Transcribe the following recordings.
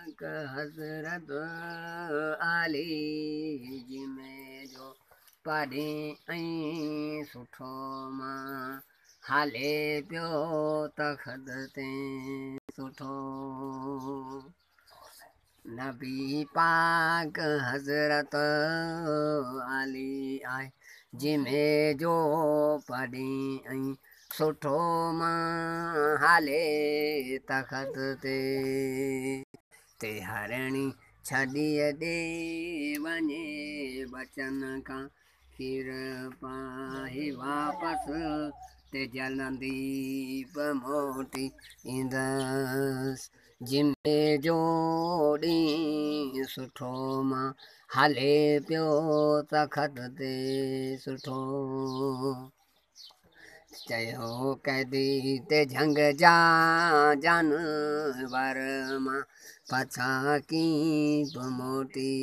پاڪ حضرت علي جمعي جو پرين ۽ سٺو مان هلي پيو تخت تي سٺو. نبي پاڪ حضرت علي آهي جمعي جو پرين ۽ سٺو مان هلي تخت تي. تي هرڻي ڇڏي ڏي وڃي بچن کان کير پائي واپس تي جلندي به موٽي ايندس. جمعي جو ڏينهن سٺو مان هلي پيو تخت تي سٺو. چيو قيدي تي جهنگ جا جانور مان پڇا ڪين به موٽي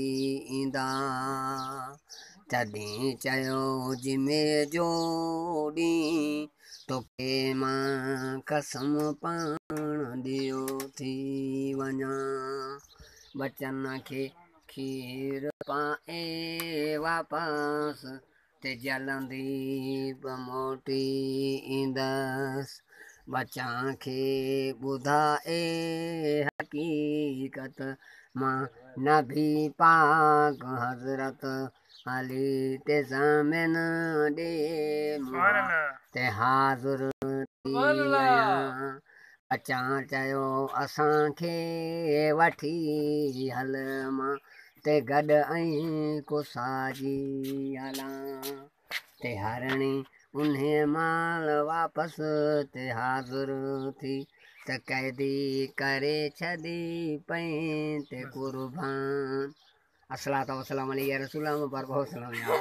ايندا. تڏهن چيو جمعي جو ڏينهن توکي مان قسم پاڻ ڏيو ٿي وڃان. ٻچن کي کير پائي واپس تي جلندي به موٽي ايندس. ٻچان کي ٻڌائي حقيقت مان نبي پاڪ حضرت علي تي زمين ڏي تي حاضر ٿي آهيان. ٻچان چيو اسان کي وٺي هل مان تي گڏ ۽ ڪساجي هلان. تي هرڻي انهي مال واپس تي حاضر ٿي ته قيدي ڪري ڇڏي پئي تي قربان. الصلوة والسلام عليڪ يا رسول الله مبارڪ هو سلام يا.